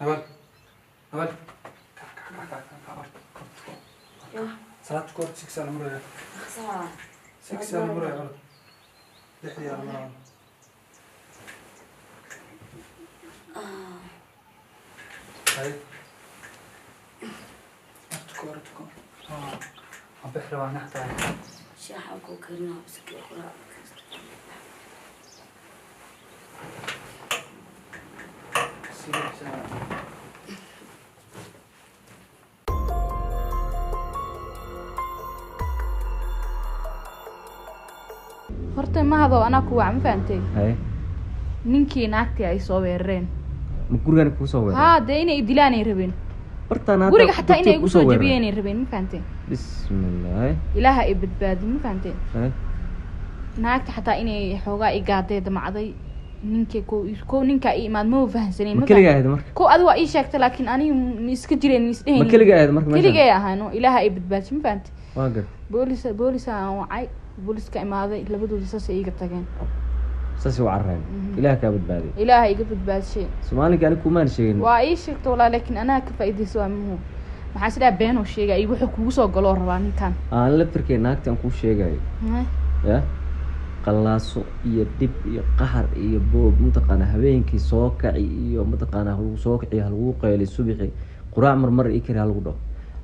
Nawal, Nawal, salaad koor 6 aan maraya. 6 aan maraya. 6 aan maraya. Hay. Tuko tuko. Ah, bixra waa naxtaa. Shaaxa ku karnaa biskii quraac. Horta ma hado anaa ku wac, ma fahantay? Haye. Ninkii naagtii ay soo weerareen. Ma gurigan kuu soo weeraray? Haa, dee inay dilaan ay rabeen. Bartaan hadda guriga xataa inay dadkii igu kuu soo weeraray. jabiyeen ay rabeen, ma fahantay? Bismillaah. Ilaaha ay badbaadi, ma fahantay? Haye. Naagta xataa inay xoogaa i gaaday damacday ninkii ko ninkaa i imaad ma fahansaneyn. Ma Ma keligaa fahan ahayd marka? Ko adi waa ii sheegtay, laakiin aniga ma iska jireen, ma isdhehaynin. Ma keligaa ahayd marka meeshan? Keligay ahaano, ilaaha ay badbaadisay, ma fahantay? Waa gartay. Boolis boolisa aan wacay, booliska imaaday, labadooda saasay iiga tageen. Saasay u carareen. Ilaah kaa badbaadiy. Ilaaha iga badbaadishay. Soomaaliga aniga kumaan sheegin. Waa ii sheegta walaa, laakiin anaa ka faa'iidaysa waa muhu. Maxaa is dhaha beenoo sheegay iyo wuxuu kugu soo galoo rabaa ninkan. Aan laftirkee naagta aan kuu sheegayo. Ya qalaaso iyo dhib iyo qaxar iyo boob, mataqaanaa, habeenkii soo kaci iyo mataqaanaa lagu soo kiciyo, halagu qeylay, subaxii quraac marmar ii kari halagu dhaho.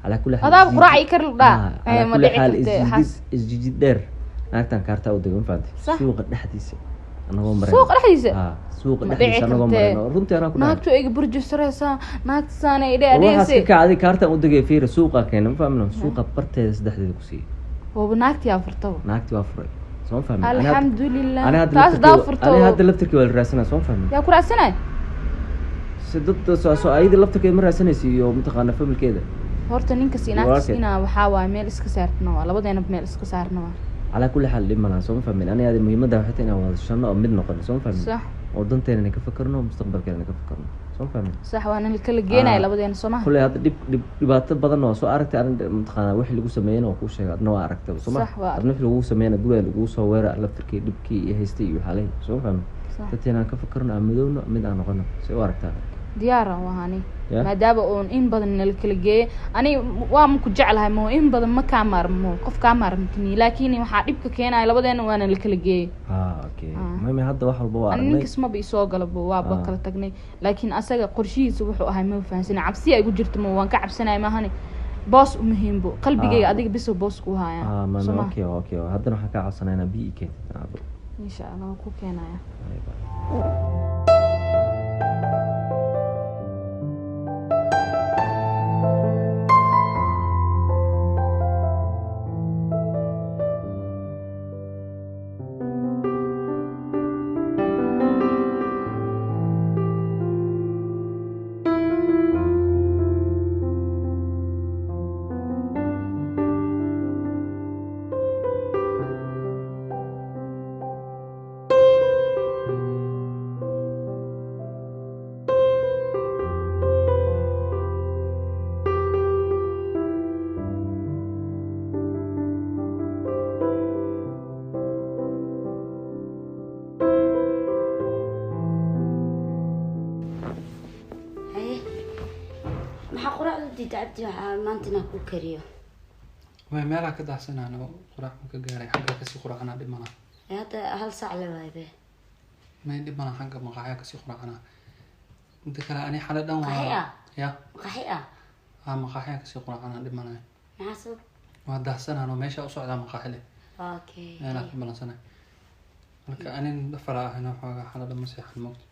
Calaa kulli xaal Adaaba quraac ii kari lagu dhaha. Calaa Ma kulli dhici xaal kartee, isjijid xaas. Isjijid dheer naagtan kaartaa u degay, ma fahantay? Sax. Suuqa dhexdiisa anagoo marayno. Suuqa dhexdiisa? Ah, suuqa Ma dhexdiisa dhici anagoo kartee. marayno, runtii anaa ku dhahay. Naagtu iga burjisaraysaa, naagta saana i War waxaas dheadheysay. ka kacday, kaartaan u degay, fiira suuqa keena, ma fahmino, suuqa barteeda saddexdeeda ku siiyey. Waaba naagtii aa furtaba. Naagtii waa furay, soo ma fahmin? Ani hadda- Alxamdulilah. ani hadda Taas daa laftirkii furto. ani hadda laftirkii waa la raadsanaa, soo ma fahmin? Yaa ku raadsanay? Si dad soo ayada laftirkeeda ma raadsanaysa iyo mataqaana familkeeda. Horta ninkas iyo naagtas Walaalkeed. inaa waxaa waaye meel iska saartana, waa labadeena meel iska saarna waa. Calaa kulli xaal dhib malahan, soo ma fahmin? Ani aadi muhiimadda waxay tahay inaan wada oo mid noqono, soo ma fahmin? Sax. Oo danteena ka fakarno, mustaqbalkeena ka fakarno, soo ma fahmin? Sax, waana la kala geenaya Ah. labadeena, soo maha? Kulley hadda dhib dhib dhibaato badan waa soo aragtay. Arin mataqaana wixii lagu sameeyena waa kuu sheegay, adna waa aragtay, soo ma? Sax, waa. Adna wixii lagu sameeyena guriga lagu soo weera, laftirkii dhibkii iyo haystay iyo xaalay, soo ma fahmin? Sax. Dadteena aan ka fakarno, aan midowno, mid aan noqono, see u aragtaa? Diyaar aan u ahaani. Ya? Maadaama oon in badan nala kala geeyay, ani waa ma ku jeclahay mo, in badan ma kaa maarmo, qof kaa maarmtini, laakiin waxaa dhibka keenaya labadeena waana la kala geeyay. Ah, okay. Ah. Mami hadda wax walba waa ani aragnay. Ninkas maba isoo galabo, waaba Ah. kala tagnay, laakiin asaga qorshihiisa wuxuu ahay ma fahansanay, cabsiya igu jirta mo, waan ka cabsanaya maahane, boos uma haynbo qalbigayga. Ah. Adiga bisow boos ku haya. Ah, mami. Soo ma? Okay, haddana waxaan kaa codsanaa inaa biyo ii keentid aan cabo. Insha Allah waan ku keenaya. Bye bye. diida Cabdi? Waxaa maanta inaan kuu kariyo. May, meelaa ka daahsanaan oo quraac ma ka gaaray, xagga kasii quraacanaa, dhib malaha. Ee, hadda 1 saac le waay be. May, dhib malaha, xagga maqaaxya kasii quraacanaa. Inta kale ani xale dhan Maqaaxi waa ah? Ya. Maqaaxi ah? Haa, maqaaxya kasii quraacanaa, dhib malaha. Maxaa sabab? Waa daahsanaan oo meesha u socdaa maqaaxi leh. Okay. Meelaa ka balansanay. Marka anin dhafara ahayna, waxoogaa xale dhan ma seexan, moogta.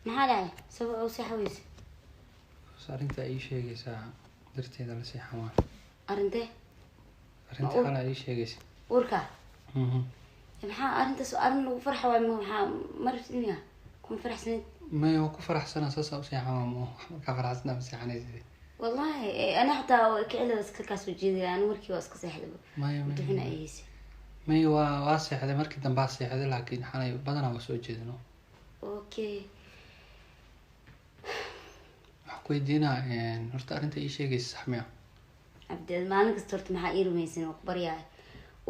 Maxaa dhacay? Sabab oo seexa weyse? Bas arrinta ii sheegaysaa darteeda la seexan waay. Arrintee? Arrinta xale ii sheegaysa. Uurka? Mhm. Maxaa arrintaas? Arrin lagu farxa waay. Maxaa ma rabtid miya? Kuma faraxsanid? May, waa ku faraxsanaa, saasaa u seexan waa mo markaa faraxsanaa ma seexanaysid. Wallahi ana xataa kicilada iska kaasoo jeedaya, ani warkii waa iska seexday. Maya. Duxina Maya. Ay hayse. May, waa seexday, markii dambaa seexday, laakiin xalay badanaa waa soo jeedino. Okay. Waxaan ku weydiinaa, horta arrinta ii sheegaysa sax miya? Cabdi, maalin kasta horta maxaa ii rumaysan? Oo ku baryahay,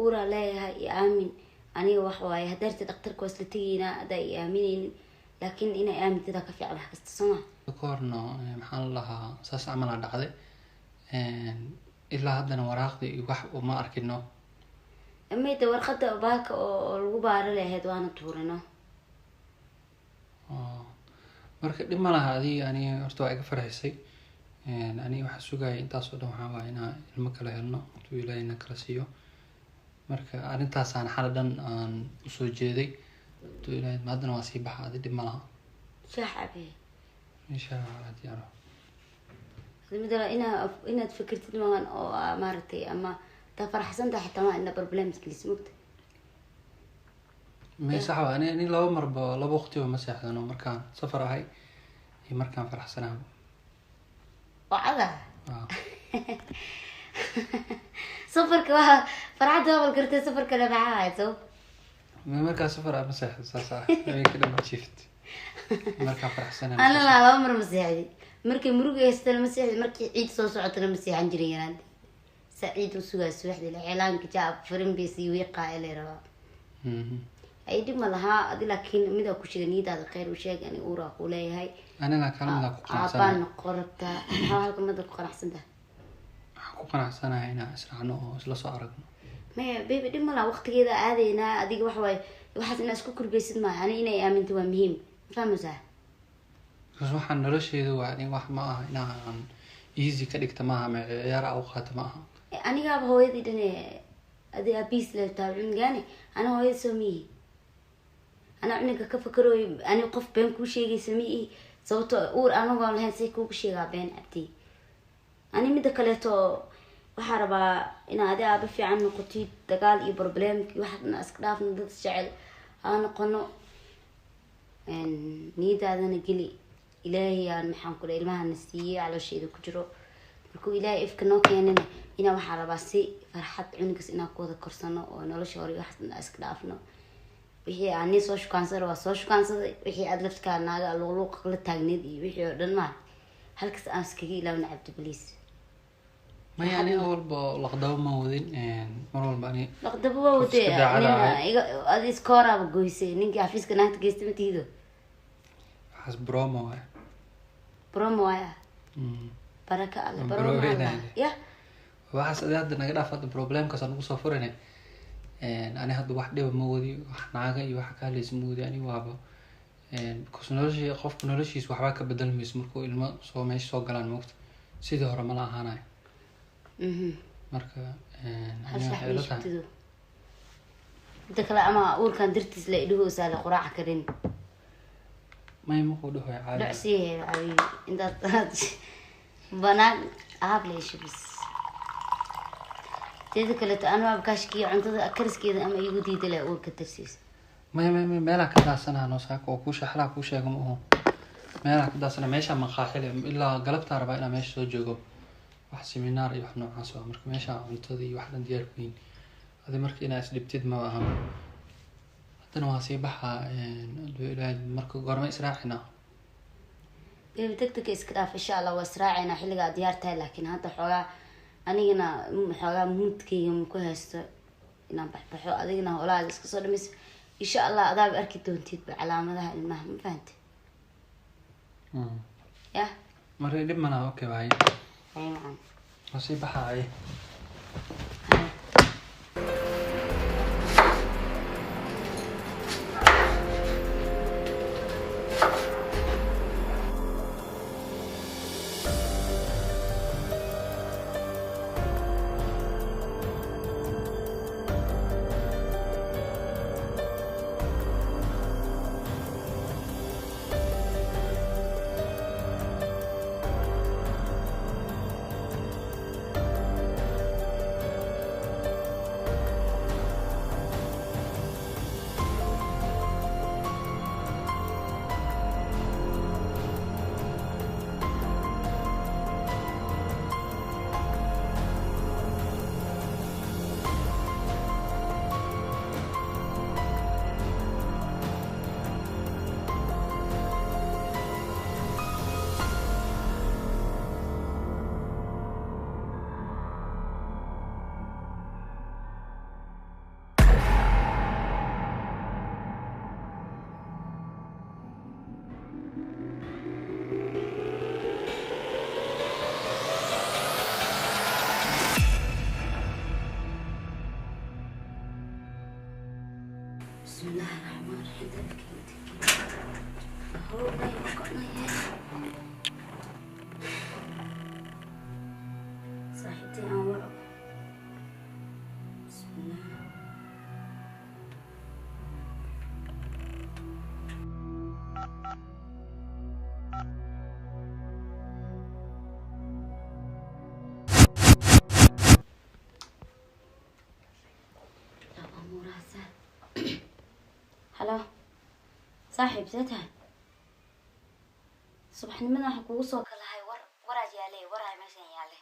uuraa leeyahay, iyo aamin. Aniga wax waaye, haddaa rabtid dhakhtarka waa isla tegaynaa, haddaa i aaminaynin, laakiin inay aamintidaa ka fiican wax kasta, soo ma? Ka horno maxaa la lahaa, saas camal aa dhacday, ilaa haddana waraaqdii iyo wax uma arkino. Mayda, warqada baalka oo lagu baaro lahayd waana tuurino. Oo, marka dhib ma laha. Adiga ani horta waa iga farxisay. Ani waxaa sugaya intaas oo dhan waxaa waaya inaan ilmo kala helno, intuu Ilaahay na kala siiyo. Marka arrintaasaan xala dhan aan usoo jeeday. Intuu Ilaahay haddana waa sii baxa, adi dhib ma laha. Shaax cabe. Insha Allah diyaaro. Mida inaad fikirtid maahan oo maaragtay, ama hadaa faraxsan tahay xitaa maa ina problems gelis, mogta. May, sax waa. Ani laba marba, laba waqtiba ma seexdano, markaan safar ahay iyo markaan faraxsanahay. Oo cada. Ah. Safarka waa farxadda waa kartay, safarkana maxaa ahayd sabab? May, markaan safar ah ma seexdo, saas ah habeenka dhan ma jiift markaan faraxsanahay. Ana laa laba mar ma seexdi. Markay muruga haystana ma seexdi, markii ciid soo socotana ma seexan jirin yaraanta. Saa ciid u sugaa subaxdii la cilaanka jaab farin baysi wiiqaa ee lay rabaa. Ay, dhib ma lahaa adi, laakiin midaa ku sheega, niyadaada khayr u sheeg. Ani uuraa ku leeyahay. Anina kaalmada ku Aabbaan qanacsanahay. Noqon rabtaa? Maxaa halka mada ku qanacsan tahay? Waxaan ku qanacsanahay inaan israacno oo isla soo aragno. Maya baby, dhib ma laha, waqtigeeda aadaynaa. Adiga waxa waaye, waxaas inaa isku kurbaysid maaha. Ani inay aaminto waa muhiim, ma fahmaysaa? Because waxaan nolosheedu waa in wax ma aha inaan easy ka dhigta maaha ama ciyaar a u qaata ma aha. Anigaaba hooyadii dhan adi abiis le taa cunugaani, ana hooyada soo miihi, anaa cunuga ka fakarooy. Ani qof been kuu sheegaysa miihi, sababto uur anagoon lahayn say kuugu sheegaa been, Cabdi? Ani mida kaleeto waxaa rabaa inaa adi aaba fiican noqotid, dagaal iyo problemki waxaadna iska dhaafno, dad jecel aan noqono. Niyadaadana geli. Ilaahay aan maxaan ku dhahay, ilmahana siiyey caloosheeda ku jiro. Markuu Ilaahay ifka noo keenana, inaa waxaa rabaa si farxad cunugas inaan ku wada korsano oo nolosha hore waxaas iska dhaafno. Wixii aan nin soo shukaansada waa soo shukaansaday, wixii aad laftikaa naaga luuqluuqa la taagneed iyo wixii oo dhan maarata halkas aan iskaga ilaawna. Cabdi, please. Maya, ani awalba laqdabo ma wadin, mar walba ani Laqdabo waa qof wadee. iska daacad Nin ahay. iga adi iskooraaba goysay, ninkii xafiiska naagta geysta ma tihido. Waxaas promo waay. Promo waaya. Baraka alle. Waan Promo alla. baroobeynaya. Ya. Waxaas adi hadda naga dhaaf, hadda problemkaas aan ugu soo furinay. Ani hadda wax dhiba ma wadi, wax naaga iyo wax ka hadlaysa ma wadi. Ani waaba because noloshii qofka, noloshiisa waxbaa ka bedelmayso markuu ilmo soo meesha soo galaan, moogta, sidii hore mala ahaanayo. Marka Hal ani shax waxay ila tahay meeshatido inta kale ama uurkan dartiis la idhahoosaa la quraaca karin. May, makuu dhahoy caadi. Dhocsiihe xabiibi, intaad banaan ahaab la hesho bas. Teeda kaleeto anuu abkaashkiyo cuntada kariskeeda ama igu diida leh uurka dartiis. Maya, maya, maya, meelaa ka daasanaa noo saaka oo kuu shaxlaa kuu sheega ma aho, meelaa ka daasana meesha maqaaxile. Ilaa galabtaa rabaa inaa meesha soo joogo, wax seminaar iyo wax noocaas ah. Marka meesha cuntada iyo wax dhan diyaar ku yihiin. Adi marka inaa isdhibtid ma aha. Haddana waa sii baxaa. Ilaahay, marka goorma israacina? Baby, degdega iska dhaaf. Insha Allah waa israaceynaa xilligaa diyaar tahay, laakiin hadda xoogaa anigana xoogaa moodkayga ma ku haysto inaan baxbaxo. Adigana howlahaaga iska soo dhamayso. Insha Allah adaaba arki doontidba calaamadaha ilmaha, ma fahante? Yah. Marka dhib malaha, okay waaye. Ay, macaan. Waa sii baxaay. بسم الله الرحمن الرحيم. صاحبتي aan waco. بسم الله. Halo saaxiib, see tahay? Subaxnimada waxaan kugu soo kalahay war waraad yaalay, waraay meeshan yaalay.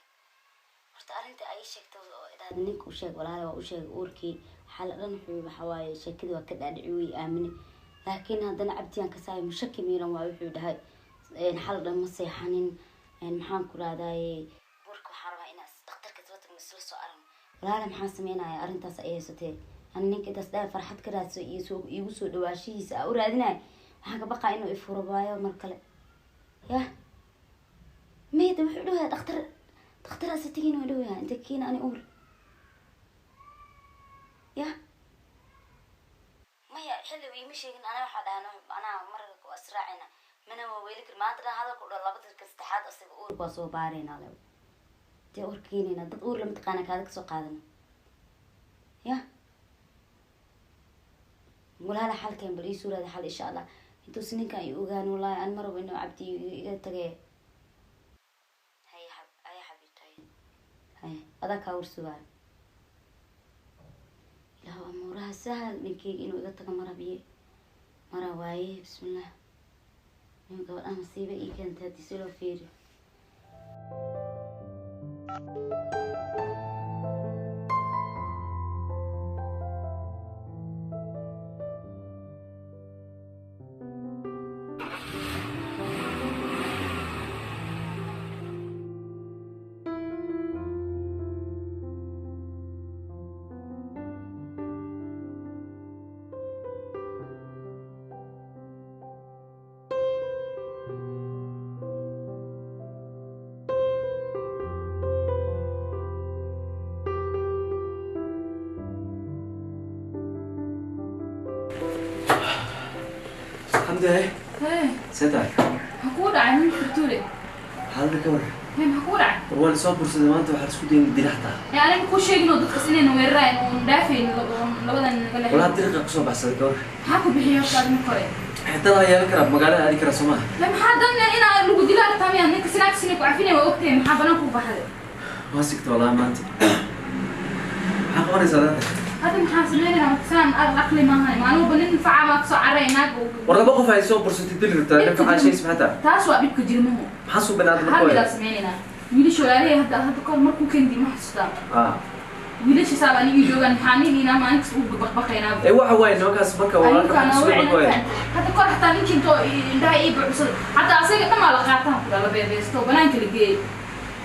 Horta arrinta ay sheegtay oo idhaahda ninka u sheeg, walaale waa u sheegay uurkii xaala dhan. Wuxuu waxa waaye sheekadii waa ka dhaadhici, way aamine, laakiin haddana cabdiyaan ka saay mushaki miiran waa. Wuxuu dhahay xal dhan ma seexanin. Maxaan ku raadaaye buurka? Waxaan rabaa inaan dhakhtarka isla tagno, isla soo aragno. Walaale maxaan sameynaya? Arrintaas ay haysatee ani ninka intaas dhaa farxad ka raadso iyo soo iigu soo dhawaashihiisa aa u raadinayo. Waxaan ka baqaa inuu ifuro waayo mar kale. Yah mayda wuxuu dhawayaa dhakhtar, dhakhtar asa tegin waa dhawayaa inta kiina ani uur. Yah maya, xilli iima sheegin. Ana waxaa dhahan anaa marka ku asraacayna mana waa weeli kar maanta dhan hadalka u dhan laba dadka saddexaad asaga uurka waa soo baarayna le dee uurka keenayna dad uur lama taqaana kaada kasoo qaadana. Yah walaala xalkeen bal ii suuraada xal insha Allah intuusa ninkan i ogaan. Wallaahi aan marabo inuu cabdi iga tagay. Haye haye xabiibti, haye haye, adaa kaa warsugaayo. Ilaahu amuuraha sahal. Ninkeyga inuu iga tago marabiye mara waaye. Bismillah, nin gabadha masiiba ii keentay haddii si loo fiiriyo. Xamdi, haye. Hee. See tahay? Maxaa kugu dhacay nin furtuule? Xaaladda ka war. Hee, maxaa kugu dhacay? War waa lasoo bursaday maanta, waxaa isku dayay dila xataa. Hee, aniga kuu sheegin oo dadkas inayna weerarayn oon dhaafayn oon labadan naga leexin. Walaa diriqa kusoo baxsaday, ka war. Maxaa ku bixiyay horta adima kore? Xitaa yeelan karaa, magaalada aadi karaa, soo maha? Hee, maxaa dan inaa lagu dilaa rabtaa miyaa? Ninka sinaagtis inay ku cafinaya waa ogtahay, maxaa banaan ku baxday? Waa sigta walaa maanta. Maxaa qabanaysaa hadda? Hadda maxaan sameynaynaa marka? Saan aqli maahan, maalin walba nin faca baa kasoo carray naag. War laba qof ay soo bursatay dili rabtaa, ninka waxaa sheegaysa maxay tahay? Taas waa dhibka jirmahu. Maxaa soo banaada Hal marka midaa hore? Sameynaynaa wiilasha walaalahey hadda kahor markuu kendi ma xasuustaa? Ah. Wiilasha saaba anigii joogaan, maxaa nin inaa maalin kasta ugu baqbaqaynaa? Ee waxa waaye nimankaas marka walaalka Ayukaan isku marka waaye. Hadda kor xataa ninkii intoo indhaha ii buuxsaday xataa asaga dhamaa la qaataan ku la beebeesto banaanka la geeyey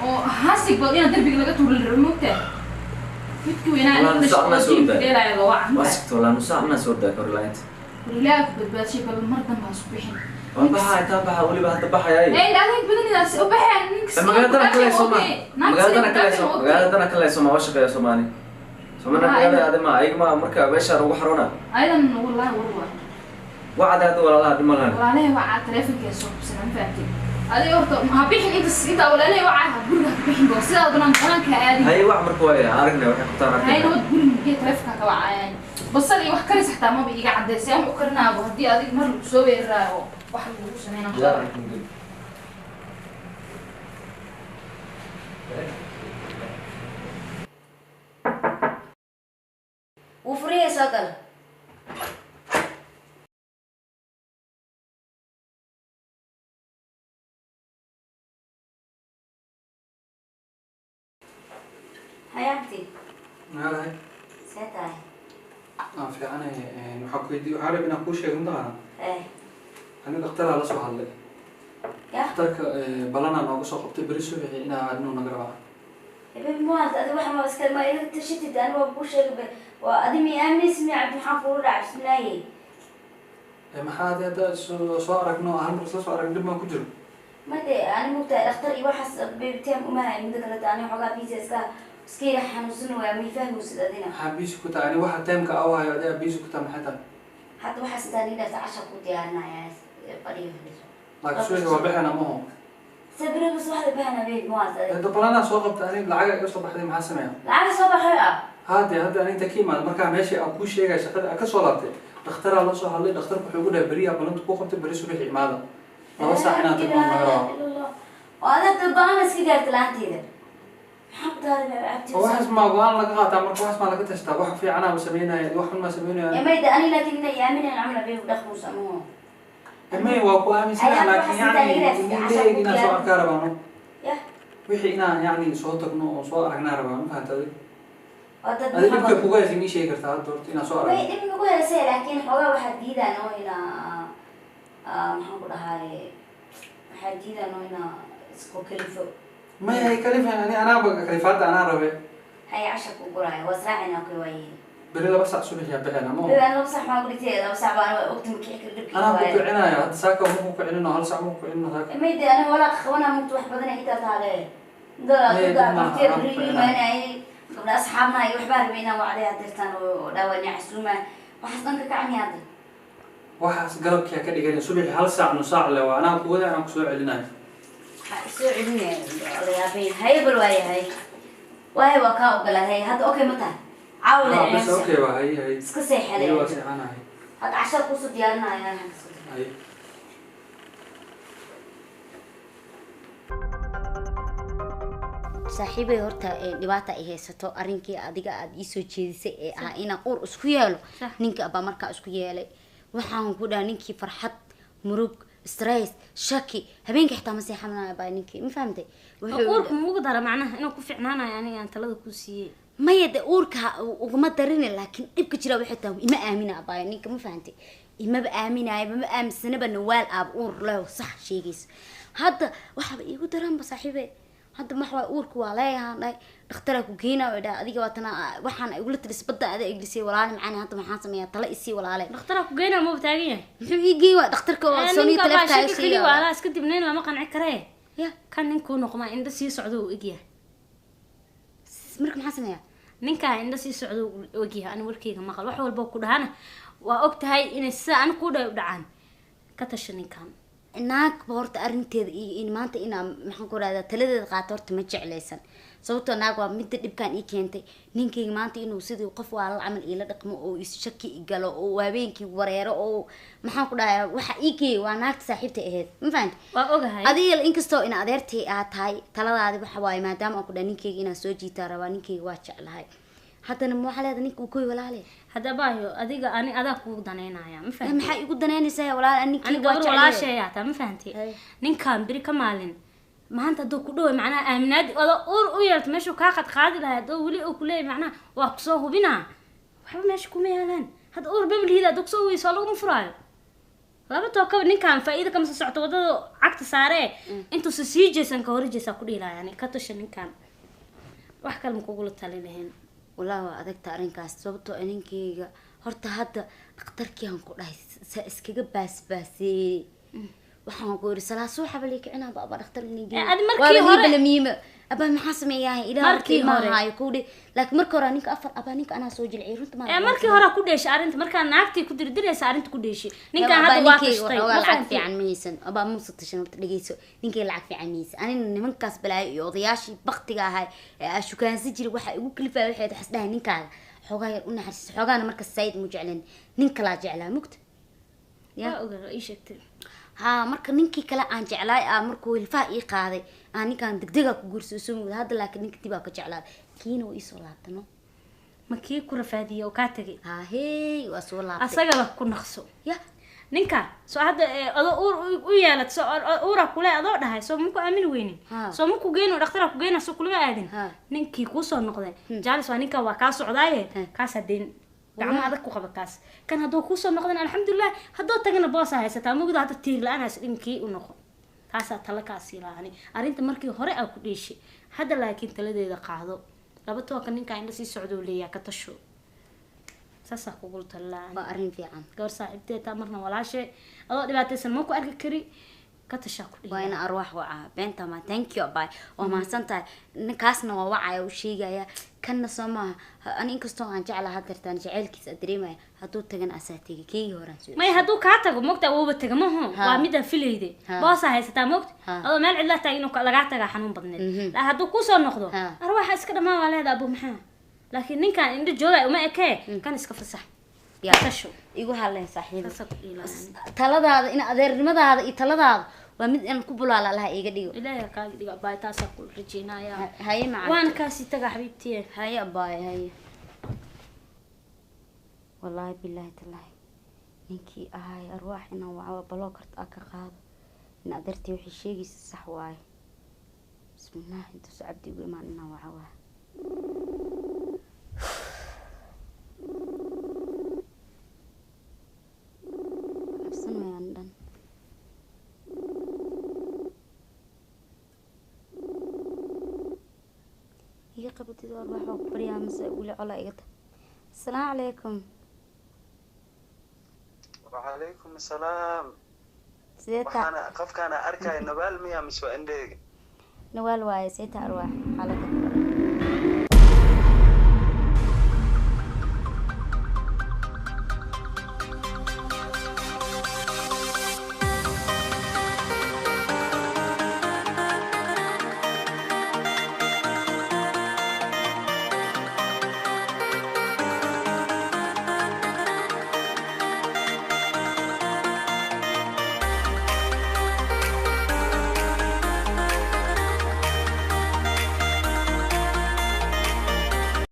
oo hasig bal inaad derbiga laga tuuri la rabo moogtaa midkii weynaa Walaa inuu nus dhashay saac oo ma soo jiimka daa. dheelaya loo waca. Waa sigta walaa, nus saac mana soo daa kor lahaynta. War, Ilaahay ku badbaadishay, bal mar dambe ha isku bixin. Waan baxaa, intaan baxaa weliba hadda baxayay. Ee, adeeg badanidaas u baxeen ninka. Magaaladana kale Soomaa, magaaladana kale soo, magaaladana kale Soomaa waa shaqeeya Soomaali Soomaali. Magaalada aade ma ayaga ma marka meeshaan ugu xarona. Ayadan wallahi war waa. Wacda hadda walaalaha dhima lahan. Walaalahay wacaa, taleefonkaa soo qabsana, ma fahamtid? Adiga horta ha bixin inta intaa walaalahay wacaa, ha guriga ha bixin bo sidaa doonaan banaanka ha aadin. Haye, wac marka waa aragnay waxay qabtaan. Hay. Arkay. Nabad guriga mugee taleefonka ka wacayaan, basal iyo wax karis xataa maba iiga cadeysay wax u karinaabo haddii adiga mar lagu soo weeraraayo wax lagu sameynaa. Wuu furiyay, soo gal. Hay Abdi. Maalahay. See tahay? Aan fiicanay. Waxaa ku weydiiy, waxaa rab inaan kuu sheego, mataqaana? Eh. Ani dhakhtaraa la soo hadlay. Ya. Dhakhtarka balanaa nooga soo qabtay beri subaxii inaa aadnuu naga rabaa. Baby, maanta adi waxa ma iska ma iga tashatid? Ani waa kuu sheegay, waa adi mi aaminaysa mi? Cabdi, maxaa kugu dhacay? Bismillaahi. Maxaa adi hadda soo aragno, hal mar isla soo aragno, dhib maa ku jiro? Ma de ani mugtahay dhakhtar iyo waxaas baby time uma hay. Mida kaleta ani xoogaa busy iska yara xanuunsan waaya, ma fahmaysid adina. Maxaa busy ku tahay? Ani waxa timeka au hayo adigaa busy ku tahay, maxay tahay? Hadda waxaas intaan ii dhaafta, casha ku diyaarinaya, fadhiyo fadhiso. Laakiin subaxii waa bixina maho. Sabiro bas waxda bahana baby, maanta adiga. Hadda balanaa soo qabta, ani lacaga iga soo baxday, maxaa sameeya? Lacaga soo baxay ah? Hade hadda ani inta ka imaada markaa meeshii aan kuu sheegaya shaqada aan ka soo laabtay, dhakhtaraa la soo hadlay. Dhakhtarku wuxuu igu dhahay beriyaa balanta kuu qabtay, beri subaxii imaada, 2 saac inaad tagno naga rabaa. Oo adag go-aan iska gaarta la-aanteeda, maxaa ku daaray Cabdi? Oo waxaas maa go-aan laga qaataa? Marka waxaas maa laga tashtaa? Wax fiicanaa ma sameynaya, wax xun maa sameynaya? Mayda ani laakiin inay aaminaan camal baby dhaqmuus amaho. May, waa ku aaminsanaha. Ay, laakiin waxaas yani intaa iga indhahayga inaan soo arkaa rabaano. Yah. Wixii inaan yani soo tagno oo soo aragnaa rabaa, ma fahanta adig? Oo dad adi dhibka kuga haysa mii sheegi kartaa hadda horta inaan soo way aragno? Dhib nagu heysay, laakiin xoogaa waxaa diidaan oo inaa maxaan ku dhahay, waxaa diidaan oo inaa isku kalifo. Maya, hay kalifan, ani anaaba kalifaadda anaa rabe. Hay, casha ku guraayo, waa israacayna, okay waayihin. Beri 2 sac subax yaa bixina ma Bebe, aan 2 sac maa kudhigtay? 2 sac baan waqti ma kici kara dhibkii. Anaa ku waaye. kicinaya hadda saaka, ma ku kicinino, 1 sac ma ku kicinino saaka. Mayde aniga walaa qabana mugta wax badan intaa taale. May, dhib maaha, anaa ku kicinaya. Imaanayay gabdha asxaabna iyo waxbaa rabay inaan wacday hadeertaan oo dhaawani casuuma, waxaas dhan ka kacmi hadda. Waxaas galabkia ka dhigan, subaxii 1 saac nus saac le waa, anaa kuwada anaa kusoo celinayo. Waxaa isoo celinaya layaabay. Haye, bal waayahay, waaye waa kaa ogolaaday hadda. Okay, ma tahay caawa? Ah, bas okay waa, hay hay. Iska seexalay. Haye, waa seexanahay. Hadda cashaa kuusoo diyaarinaya. Hay. Saaxiibay, horta dhibaata ay haysato arrinkii adiga aada iisoo jeedisay ee ah inaan uur isku yeelo. Ninka baa markaa isku yeelay, waxaan ku dhaha ninkii farxad, murug, stress, shaki, habeenkii xitaa ma seexanaya baa ninkii, ma fahamtay? Uurka ma ugu dara macnaha inuu ku ficnaanayo aniga aan talada kuu siiyey? Maya, de uurka uguma darin, laakiin dhibka jira waxay tahay ima aamina abaayo ninka, ma fahantay? Imaba aaminayo, mama aaminsanaba nawaal aaba uur leho sax sheegaysa. Hadda waxaaba iigu daranba saaxiibe, hadda max waa uurka waa leeyahan dhahay, dhakhtaraa ku geynaa way dhaha, adiga waatana waxaan igula tiris badda ada iglisay. Walaale macaan, hadda maxaan sameeyaa? Tala isii walaale. Dhakhtaraa ku geynaa maba taagan yahay. Muxuu ii geyn waa dhakhtarka oo soo Ninka baa taleefkaaga shaki keli siiya. waa alaas kadib nin lama qanci karee. Ya. Kan ninkuu noqmaa indho sii socdo uu egyahay. Marka maxaan sameeyaa? Ninkaa indho sii socdo uu egyahay. Ani warkeyga maqal, wax walba ku dhahana waa og tahay inay sida ani kuu dhahay u dhacaan. Ka tasha ninkan. Naagba horta arrinteeda iyo in maanta inaa maxaan ku rahdaa taladeeda qaato horta ma jeclaysan, sababtoo naag waa midda dhibkaan ii keentay. Ninkayga maanta inuu sidii qof waalal camal iila dhaqmo oo is shaki i galo oo habeenkii wareero oo maxaan ku dhahayaa, waxa ii geeyay waa naagta saaxiibtay ahayd, ma fahanti? Waa ogahay. Adiga inkastoo ina adeertay aad tahay, taladaadi waxa waaye maadaama aan ku dhahay ninkayga inaan soo jiitaa rabaa, ninkayga waa jeclahay, haddana ma waxaa leedahay ninka uu koy walaale. Hadda baayo adiga ani adaa kugu danaynaya, ma fahanti? Maxaa igu danaynaysaa walaale? Ani ninkayga waa gabar jeclahay. Walaasheeya hataa, ma fahantay? Hay. Ninkan beri ka maalin maanta hadduu ku dhaway macnaha aaminaadi oda uur u yeelto meeshuu kaa qad qaadi lahay, hadduu weli uu kuleeyahay macnaha waa kusoo hubinaa, waxba meesha kuma yaalaan. Hadda uur bablihiida hadduu kusoo weyso waa laguma furaayo laba tookaba. Ninkan faa'iida kama soo socoto, wadada cagta saaree intuusa sii jeesan ka hor jeesaa ku dhihi lahaa. Yani ka tasha ninkan, wax kale ma kugula tali lahayn. Wallaahi waa adagta arrinkaas, sababtoo ah ninkayga Horta hadda dhakhtarkii aan ku dhahay sa iskaga baasbaasee. Waxaan ku yiri salaa suuxa bal kicina baba dhakhtar inii Eh, adi markii hore- balamiima abaa maxaa sameeyaa ilaa Markii hore. haayo ku dhe, laakiin markii hore ninka afar abaa ninka anaa soo jilciyay runta ma Ee, markii hore ku dheeshay arrinta, markaa naagtii ku dirdiraysa arrinta ku dheeshay. Ninkan hadda waa tashtay, ma lacag fahanteen? Fiican ma haysan abaa, muusa tashan. Horta dhegeyso, ninkay lacag fiican ma haysan. Anina nimankaas balaayo iyo odayaashii baktiga ahaa ee aa shukaansan jiray waxaa igu kalifaya waxay tahay xasdhahay ninkaaga xoogaa yar u naxariis, xoogaana marka sayid mu jecleen, nin kalaa jeclaa mugta ya. Waa ogaa, ii sheegtay. Haa, marka ninkii kale aan jeclaay aa markuu hilfaha ii qaaday aan ninkaan degdega ku guursado soo mugda hadda, laakiin ninka dib aa ka jeclaaday, kiina waa iisoo laabtano. Ma kii ku rafaadiyey oo kaa tegay? Haa, hey, waa soo laabtay. Asagaba ku naqso. Ya. Ninka soo hadda adoo uur u yeelat soo uura kule adoo dhahay soo maku aamini weynin? Ha. Soo maku geyno dhakhtar ku geyna soo kulama aadin? Ha. Ninkii kuusoo noqday jaalis waa ninka waa kaa socdaaye. Ha. Kaas hadeen gacmo adag ku qaba kaas kan hadduu kuusoo noqdana alxamdulilah, hadduu tagana boosaa haysataa mugdo hadda tiir la-aan hays dhinkii u noqo. Taasaa tala kaasii lahaani arrinta markii hore aa ku dheeshay hadda, laakiin taladeeda qaado laba tooka ninkaa indha sii socdou leeyaa ka tasho, saasaa kugula talilaa. Waa arrin fiican. Gabar saaxiibteed taa marna walaashe adoo dhibaataysan ma ku arki kari, ka tashaa ku waa dhihi. Ina arwaax wacaa beenta ma. Thank you bye, waa mahadsan tahay. Ninkaasna waa wacaya u sheegaya kanna soo maaha. Ani inkastoo aan jeclaa hadeertaan jaceylkiisa aan dareemaya, hadduu tagana asaa tegay, keygii horaan soo May, hadduu kaa tago mogta wuuba taga maho. Ha. Waa midaan filayde. Ha. Boosaa haysataa mogta. Ha. Adoo meel cidlaa taag inuu lagaa tagaa xanuun badneed. Laa hadduu kusoo noqdo Ha. arwaaxa iska dhamaan waa leedaa abu maxaa, laakiin ninkaan indho joogay uma ekee, kan iska fasax. Ya. Tasho. Igu hadleen saaxiib. Saasaa ku dhihi lahaa. Taladaada in adeernimadaada iyo taladaada waa mid aan ku bulaala, Allaha iiga dhigo. Ilaahay kaaga dhigo abaay, taasaa ku rajeynaya. Haye macaan. Waana kaasii tagaa xabiibtiye. Haye abaay, haye. Wallaahi bilaahi tallaahi ninkii ahaay arwaax inaan waco baloo karta aa ka qaado in adeertii waxay sheegaysa sax waaye. Bismillaah, intuusu cabdi ugu imaan inaan waco waa cabsan wayaan dhan. Iga qabatid arwaax waa ku baryaa mase weli colaa iga ta. Asalaamu calaykum. وعليكم السلام. Sidee taa? Waxaana qofkaana arkaya nabaal miya mise waa indhaheyga? Nawaal waaye. See taa arwaax xaaladda?